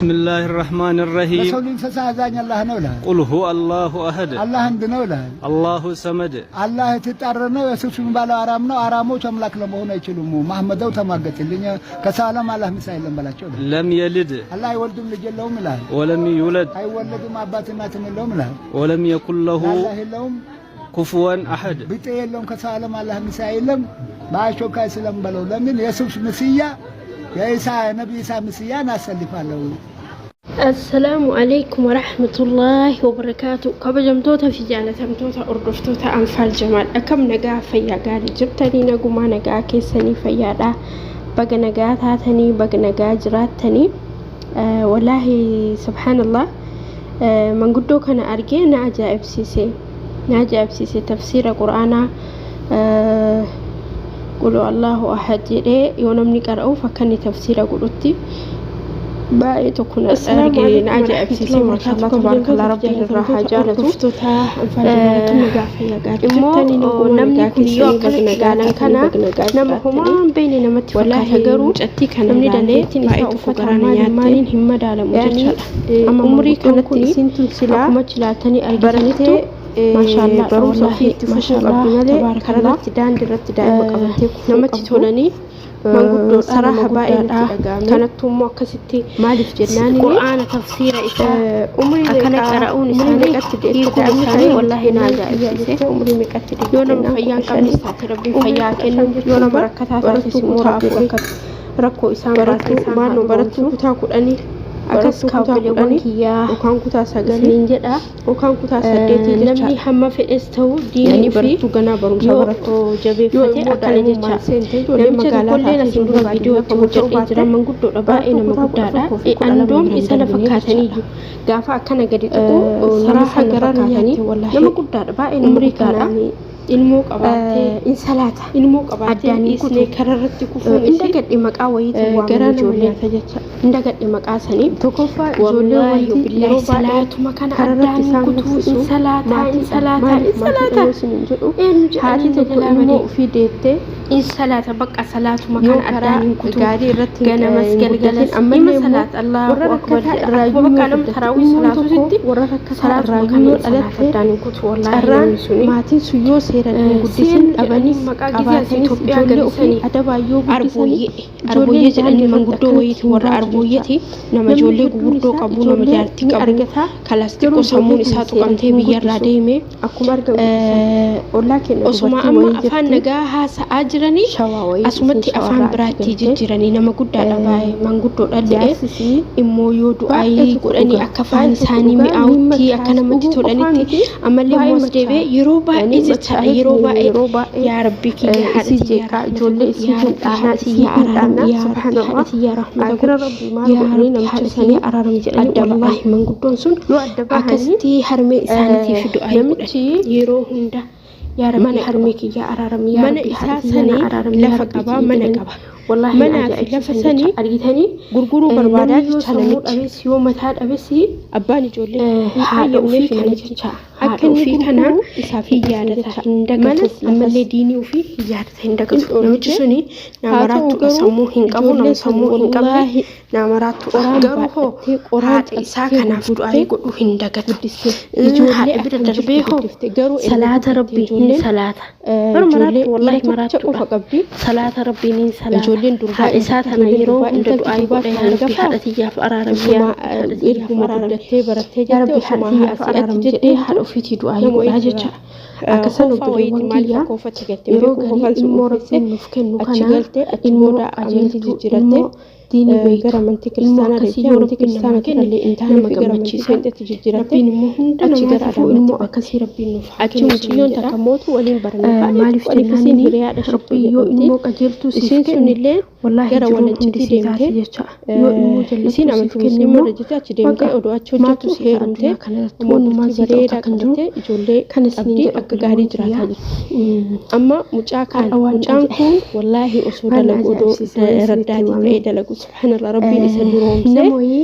بسم الله الرحمن الرحيم ለሰው እንስሳ አዛኝ አላህ ነው ይልሃል። قل هو الله أحد አላህ አንድ ነው ይልሃል። الله الصمد አላህ የተጣረ ነው። የሱስ የሚባለው አራም ነው። አራሞች አምላክ ለመሆን አይችሉም። ማህመደው ተማገጥልኝ ከሰው ዓለም አላህ ምሳ የለም በላቸው ይልሃል። لم يلد አላህ አይወልድም ልጅ የለውም ይልሃል። ولم يولد አይወለድም አባት እናትም የለውም ይልሃል። ولم يكن له አላህ የለውም كفوا أحد ብጤ የለውም። ከሰው ዓለም አላህ ምሳ የለም። በአሾካይ ስለም በለው። ለምን የሱስ ምስያ የኢሳ ነቢ ኢሳ ምስያን አሰልፋለሁ። Assalaamu alaikum warahmatullahi wabarakaatu. Kabajamtoota fi jaalatamtoota hordoftoota Anfaal Jamaal akkam nagaa fayyaa gaarii jirtanii nagumaa nagaa keessanii fayyaadha. Baga nagaa taatanii baga nagaa jiraattanii. Wallaahi subhaanallah manguddoo kana argee na ajaa'ibsiise. Na ajaa'ibsiise tafsiira quraanaa qulu Allahu ahad jedhee yoo namni qara'uuf akka inni tafsiira godhutti baay'ee tokko na argee na ajaa'ibsiise. Maashaallah tabaarakallah rabbiin irraa haa jaalatu. Immoo namni kun yoo akkanatti ilaalan kana nama homaa hin beekne namatti fakkaata garuu namni dandeettiin isaa uffata maaliin maaliin hin madaalamu jechaadha. Amma umurii kanatti isiin tun silaa akkuma ilaaltanii argitanitti maashaallah barumsa ofii itti fufuu qabdu malee kararratti daandii irratti daa'ima qabattee kufuu namatti qabdu. tolanii manguddoo Sarara nama baay'ee guddaadha. natti dhaga'ame. Kanattuu immoo akkasitti Maaliif jennaan qur'aana tafsiira isaa umurii akkana meeqa qara'uun umurii isaanii meeqatti deette hiikuun daa'imni isaanii kana wallaahi na umurii ajaa'ibsiise. umurii meeqatti deette Yoo nama jennaan fayyaa hin kudha shanii qabnes taate rabbiin umurii fayyaa kudha kennu shan yoo jechuun nama bara rakkataa taates barattuu immoo kutaa rabbiin afurii rakkoo isaan baasee barattuu isaan haa maannoo barattuu dhugoomsu. kutaa kudhanii Akkas barattuu kutaa kaabbileewwan kudhanii kiyyaa yookaan kutaa sagalii isiniin jedha. yookaan kutaa saddeetii Namni jechaadha. hamma fedhes ta'u diinii Yani fi barattuu ganaa barumsa yoo barattu yoo jabeeffate immoo akkana daa'imummaan jecha. seente ijoollee Namicha magaalaa tokkolleen taate asiin ijoollee dura viidiyoo baadiyyaa itti fagoo ta'uu hojjedhee jira baatte manguddoodha baay'ee barattuu nama kutaa kudha guddaadha. tokkoo fi kudha lama Andoom bira hin isa na darbine fakkaatanii jechaadha. iyyuu gaafa akkana gadi tuqu nama Sarara sana garaa na fakkaatanii nyaatte wallaahi nama guddaadha baay'ee nama umurii guddaadha. kanaan Ilmoo qabaattee in salaata ilmoo qabaattee addaan hin dhiisnee kutu. kararratti kufuun Inda isii gadhe maqaa wayiitiin garaa waamanii nama ijoolleen. nyaata jecha. Inda gadhe maqaa sanii. Tokkoffaa ijoollee Wallaahi wanti billaahi yeroo baay'ee salaatuma kana kararratti addaan hin isaan kutuu kuffisu in salaataa in maatiidha. salaataa in Maaliif maatiidha salaataa yoo isiniin jedhu eenyu haati jedhanii na tokko jalaa ilmoo badee ofii deettee in salaata bakka salaatuma yoo kana karaa addaan hin kutuu gaarii irratti hin ganamas hin guddatin galgalas ima ammallee immoo salaata warra allahu akbar rakkataa jedha irraayyuu akkuma yoo bakka nama guddatte taraawii ilmoon tokko salaatutti warra rakkataa salaatuma irraayyuu kana yoo in salaata dhalatte addaan hin kutu wallaahi carraan namni suni maatiin sun yoo seeraan hin guddisin seenu jedhanii dhabanis maqaa gizee as qabaatanis Itoophiyaa ijoollee ofii galisanii adabaan yoo guddisanii arbooyyee ijoolleen arbooyyee daandii jedhanii irratti manguddoo akkanatti wayiiti hin warra baatu jecha. arbooyyeeti nama Namni ijoollee hedduun gurguddoo isaa qabu nama ijoollee jaartii ni qabu argata kalas garuu xiqqoo sammuun ijoollee kana isaa seeraan tuqamtee hin biyyarraa guddisu. deeme Akkuma argan guddisan. Ollaa keenya osuma dubartii amma wayii afaan jirti nagaa haasa'aa jiranii shawaa wayii isiin asumatti afaan shawarraa achi biraatti galte jijjiiranii nama guddaadha baay'ee manguddoodha illee jaarsi isii immoo yoo baay'ee du'aayii tokko godhanii dhuga akka afaan baay'ee tokko isaanii dhugaa ni mi'aawutti akka machaas namatti dhuguu qofaa tolanitti miti ammallee baay'ee immoo as machaa deebi'ee yeroo baay'ee yani jechaadha yeroo machaa'eetiin baay'ee yeroo baay'ee yaa rabbii kiyya haadha isii tiyya jeeqaa rahmata ijoollee godhi isii yaa hin rabbii dhaanaa haadha isii tiyya hin araarami dhaanaa yaa rabbii haadha subhaanallah tiyya rahmata akira godhi rabbii maal yaa godhanii rabbii namicha haadha sanii tiyya araarami jedhanii adda ba'an wallaahi manguddoon sun yoo adda bahanii akkasitti harmee isaaniitiif du'aayii godhan namichi yeroo hunda yaa rabbii mana qaba harmee kiyya araarami yaa mana rabbii isaa haadha tiyya na sanii araarami yaa lafa rabbii qabaa kiyya mana jedhanii qaba wallaahi na manaa fi lafa ajaa'ibsiisan jecha sanii argitanii gurguruu barbaadaa namni yoo jecha sammuu namichi dhabes yoo mataa dhabes abbaan ijoollee hin haadha ofii hayyamneef kana namichi jecha akka haadha inni ofii kana gurguru isaaf hin hin dhiisne yaadata jecha hin dagatu manas lafas ammallee diinii ofii hin yaadata hin hin dagatu namichi dhoorgite suni nama haa ta'u maraattuudha garuu sammuu hin qabu nama ijoollee san sammuu hin qabne wallaahi nama maraattuudha qoraan garuu hoo baadhattee qoraan haadha isaa cabsitee kanaaf gurgurtee du'aayii godhuu hin dagatu guddiste ijoollee haadha bira akkam jirtu darbee hoo guddifte garuu erga salaata guddatte rabbii hin ijoolleen salaata bar ijoollee maraattu dhiira wallaahi tokkicha maraattuudha qofa qabdi salaata rabbiin hin salaata ijoolleen durbaa haadha isaa tana ijoolleen yeroo durbaa hunda intalti du'aayii durbaa godha ta yaa rabbi hangafaa haadha tiyyaaf araarami yaa osuma rabbi haadha tiyyaaf erguma araarami guddattee barattee yaa jette rabbi osuma haadha tiyyaaf asii achi araarami jedhee jedheetu haadha ofiitii du'aayii nama godhaa wayiitu jecha akkasan hoofaa wayiiti obboleewwan maaliif kiyya akka hoofatti galte hin yeroo beeku garii hoofaan sun ilmoo ulfeesse rabbiin nuuf kennu achi kana galte achi ilmoo booda amantii qajeeltuu jijjiiratte ilmoo diinii beektu gara amantii ilmoo kiristaanaa akkasii deemte yoo amantii rabbiin namaa kiristaanaa kenne illee hin nama taane fi gara amantii gammachiisa seenxeetti jijjiiratte rabbiin immoo hunda achi gara namaatiifuu adaamaatti ilmoo batte akkasii rabbiin nuuf haa achi kennu mucayyoon isiniin jedha takka mootu waliin baranne baay'ee Maaliif tokko aniif isiin jennaanini hiriyaadha shittuu rabbiin yoo jedhamti ilmoo qajeeltuu siif isiin kenne sunillee wallaahi gara jiruun hundi walancitii sii taati deemte jecha yoo ilmoo isiin jallattuu siif amantii kenne musliimaa immoo irra jirti achi deemtee baqa odoo achi maaltu hojjettu sii ta'a heerumte addunyaa kanarratti ammoo wannumaan bultii sii ta'u bareedaa takka hin jiru qabattee ijoollee kan isiniin qabdii jedhu akka gaarii obboleewwan kiyya jiraataa jirti. Amma mucaa kaan har'a waan mucaan kun wallaahi osoo waan dalagu odoo ajaa'ibsiisu wayii isinitti raddaatii himame ta'ee dalagu subhaanallah rabbiin isa duroomsee nama wayii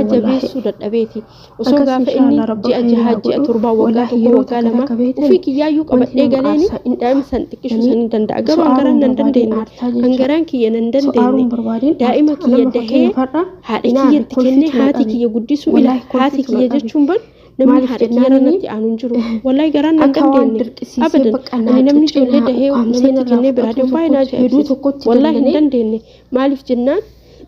isaa san wallaahi. Jabeessuu dadhabeeti. Osoo Akkas gaafa inni inshaallah rabbi ji'a khayrii jahaa haa ji'a godhu. 7 waggaa Wallaahi 1 yeroo waggaa takka 2 takka beektan ofii kiyyaayyuu wanti qabadhee nama galeeni aarsaa hin daa'ima dhufa. san xiqqishu Yani san hin danda'a. osoo Garuu aaruun hangaraan nan barbaadin dandeenye. aartaa jecha. Hangaraan kiyya nan Osoo dandeenye. aaruun barbaadin Daa'ima aartaa. kiyya Nama dahee fakkeenyaaf har'a haadha hin aarre kiyyatti kennee kolfitu na haati qabe. kiyya guddisuu ila Wallaahi haati kolfitu na kiyya qabe. jechuun bar namni Maaliif haadha kiyya jennaanini natti aanu hin jiru. Wallahi garaan nan akka waan dandeenye. dirqisiisee Abadan bakka naa ani namni cuccee ijoollee naa dahee ukkaamsee namatti narraa kennee biraa fudhatu deemu baay'ee na tokkotti heduu ajaa'ibsiisa. tokkotti Wallahi hin dallanee dandeenye. Maaliif jennaan,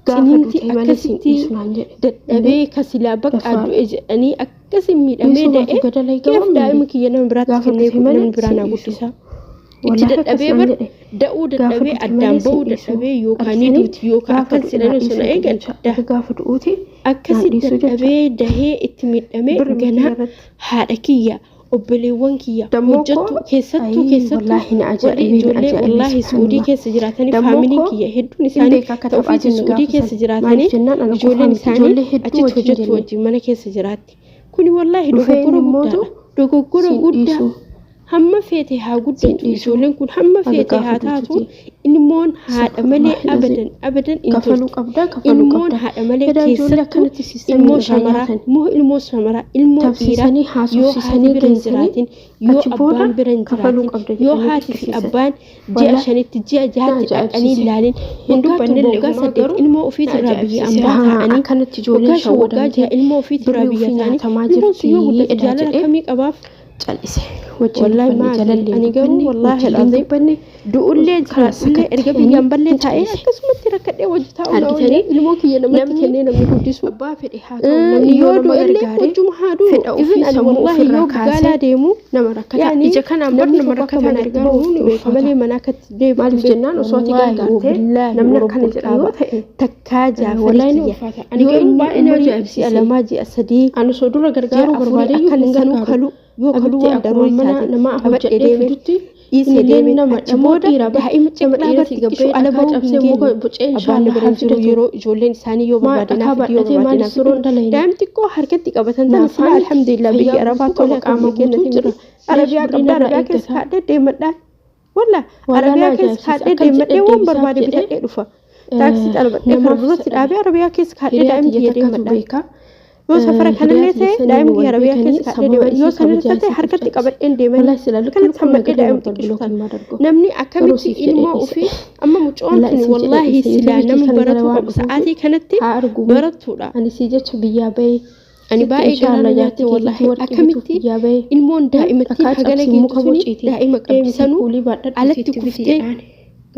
Gaafa Ciniinti duute malee siin akkasitti dhiisu naan jedhe. Dadhabee kasilaa bakka Gaafa- du'e jedhanii akkasi miidhamee Dhiisuu baatu da'e gada keef lay daa'ima kiyya nama biraatti Gaafa kennee duute malee namni biraa siin naa dhiisu. guddisa. Itti Wallaahi akkas dadhabee naan bar jedhe. da'uu Gaafa dadhabee duute addaan malee siin ba'uu dhiisu. dadhabee yookaan ni Argitanii? duuti yookaan Gaafa akkas du'e naa jedhanii osoo dhiisu na eegan jecha. da Gaafa du'uuti akkasi naan dhiisu jecha. dadhabee dahee itti miidhamee Birri miti ganaa irratti. haadha kiyya, obboleewwan kiyya Dammoo hojjettu koo keessattuu ayii keessattuu wallaahi na warri ajaa'ibee na ijoollee ajaa'ibee wallaahi Suudii subhaanallah. keessa jiraatanii Dammoo faamiliin koo kiyya hedduun hin isaanii beeka akka taphaa ta'uufiiti jenne Suudii gaafa keessa sana. jiraatanii Maaliif jennaan ana qofaa ijoolleen miti isaanii ijoollee hedduu achitti wajjin hojjettu jenne. wajjin mana keessa jiraatti. Kuni wallaahi Dhufee dogoggora inni immootu guddaadha. Dogoggora siin guddaa. dhiisu. Hamma feete haa Siin guddatu dhiisu. ijoolleen kun, hamma Haga feete gaafa haa taatu, duututi. ilmoon haadha malee Astaghfirullahi abadan alazim. abadan hin Kafaluu toltu. qabda kafaluu Ilmoon qabda. haadha malee Edaa ijoollee keessattuu akkanatti siistamii ilmoo irraa shamaraa nyaatan. moo ilmoo shamaraa ilmoo dhiiraa Tabsiisanii yoo haati haasofsiisanii bira hin geessanii jiraatin, yoo achi booda abbaan bira hin kafaluu jiraatin, qabda yoo jedhanii haati fi dirqisiisan. abbaan ji'a Wallaahi 5tti ji'a na 6tti dhaqanii ajaa'ibsiise. ilaalin, Hin waggaa 7 dubbannellee waggaa homaa 8 garuu ilmoo na ofiitirraa biyya ajaa'ibsiise. ambaa Haa taa'anii akkanatti ijoolleen waggaa 5 waggaa shawwadamtee 6 ilmoo ofiitirraa birrii biyya ofii taa'anii nyaatamaa ilmoon sun yoo jirti guddate edaa jaalala jedhee akkamii qabaaf? Cal'ise. Wajjin Wallaahi dubbanne maali jalallee ani garuu dubbanne wallaahi wajjin alazim dubbanne du'ullee kanas jiraadhullee erga sakatta'anii biyyaan ballee hin taa'ee cal'ise. akkasumatti rakkadhee wajji taa'uu na wayya Argitanii ilmoo kiyya namatti namni kennee namni guddisu. abbaa fedhe haa ta'u namni yoo Yoo nama du'ellee gargaare wajjuma haa du'u. fedha Even ofii ani sammuu wallaahi ofirraa yoo kaasee gaalaa deemu nama rakkataa yaani ija kanaan bar namni nama tokko akka rakkataa manaatti gargaaruun bahu ni beeka ulfaata. malee mana akkatti deemu Maaliif hin beeku. jennaan osoo ati Wallaahi gargaartee wabillaahi namni akkana warabbul jedha yoo kaaba ta'e takkaa jaafari wallaahi ni kiyya ulfaata. Ani yoo garuu inni baay'ee na umurii ji'a ajaa'ibsiise. 2 ji'a 3 Ani osoo dura ji'a gargaaruu 4 barbaadeyyuu akkana hin sanuu gargaaru. kaluu yoo kaluu Abitti waan akkuma daruurii mana taate namaa qabadhee hojjedhee deemee fidutti dhiisee innillee deemee nama achi dhamoo booda dhiira bar daa'ima nama xiqqaa bar dhiirati xiqqishuu gabbee ala dhakaa bahuu hin cabsee muka geenye bocee abbaan inshaallah bira haa hin jiru fidatu. yeroo ijoolleen isaanii yoo Maa barbaade dhakaa naa fidi yoo baadhatee barbaade maaliif naa suroon fidi dalayne? daa'im xiqqoo harkatti qabatan tana sila Naafaan alhamdulillah biyya fayyaa arabaa guutuu tola qaba qaama qaama guutuu kennati jira. miti Leesh arabiyaa birrii qabda narraa arabiyaa keessa eeggata. kaadhee deemadhaa walla Walaa na arabiyaa keessa ajaa'ibsiise. kaadhee Akkan jedhee deemadhee waan deebisaaf barbaade jedhee bitadhee dhufa taaksii xalabadhee kara namaaf duratti isa dhaabee arabiyaa keessa kaadhee Hiriyaa daa'im tiyya kiyya takkatu deemadhaa beeka. yoo safara kanallee Hiriyaa tiyya ta'e saniin daa'im wal kiyya arabiyaa beekanii keessa kaadhee sababa deeman yoo isii sanirra kabajaa ta'e isiif harkatti cal'ise. qabadheen deeman Wallaahi sila lukka akkanatti lukkuun hammadhee nagarra daa'im nama xiqqishu balbaloo tana kan madargo. namni Garuu akkamitti siif jedhee ilmoo dhiise. ofii amma mucoon Wallaahi tuni siif jedhee wallaahi dhiise. silaa Yuutuubii nama kana jala baratuu waan qabu dhufuufi sa'aatii kanatti haa argu mee. barattuudha. Ani sii jecha biyyaa bahee Ani sitti baay'ee garaa inshaallah na nyaate jaartii keetitti wallaahi warqii bituuf akkamitti biyyaa bahee ilmoon daa'imattiin dhakaa hagana cabsii geettu muka suni bociiti daa'ima qabdi deemsii sanuu kuulii baadhadhu alatti sitti biti kuftee jedhaan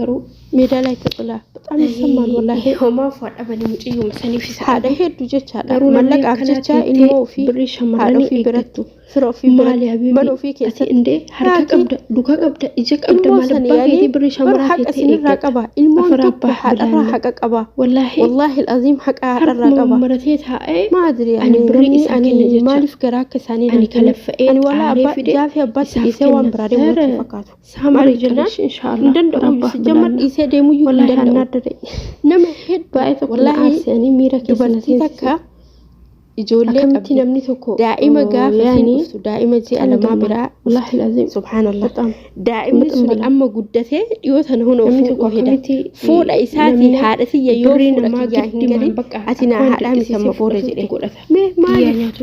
garuu ሜዳ ላይ ተጥላ በጣም ይሰማል ወላሂ። homaa fuudhamanii mucayyuma saniif isa haadha hedduu jechaadha Garuu namni mallaqaaf akkanaa jecha teettee ilmoo ofii birrii haadha shamarranii ofii biratti eeggattu. fira ofii Maali biratti habiibi mana ofii ati keessatti indee harka Laakiin qabda luka qabda ija qabda ilmoo maal sana abbaa yaanii keetii birrii bar shamaraa haqa teettee isinirraa eeggatta. qaba ilmoon Afara tokko abbaa haadharraa bilaanna. haqa qaba Wallaahi wallaahi al'aziim haqa haadharraa harkuma qaba maratee taa'ee ما أدري ani يعني birrii namni isaa ani kenna jecha. maaliif garaa akka isaanii Ani naan kenne kalaffa'ee ani walaa xaaree abbaa fide jaafii abbaatti isaaf dhiisee waan kenna. biraa deemu natti Seera fakkaatu saamarii maaliif jennaan qalish inshaallah hin danda'u abbaa sijjamar bilaanna. dhiisee deemuyyuu hin Wallaahi danda'u annaaddaree nama hedduu baay'ee tokko na wallaahi aarsanii miira keessa na dubartii seensise. takka ijoollee Akkamitti qabdi namni tokko daa'ima gaafa isiin yaani dhuftu daa'ima ji'a kana 2 galma biraa wallaahi lazim subhaanallah በጣም daa'imni በጣም suni በላ amma guddatee dhiyoo tana huna namni fuudhuu tokko heda akkamitti fuudha isaatii namni haadha tiyya yoo birrii fuudha namaa kiyyaa hin giddimaan galin bakka ati akka naa waan haadhaa miti dirqisiisee amma booda fudhatutti jedhe godhata. mee Biyyaa maaliif nyaatu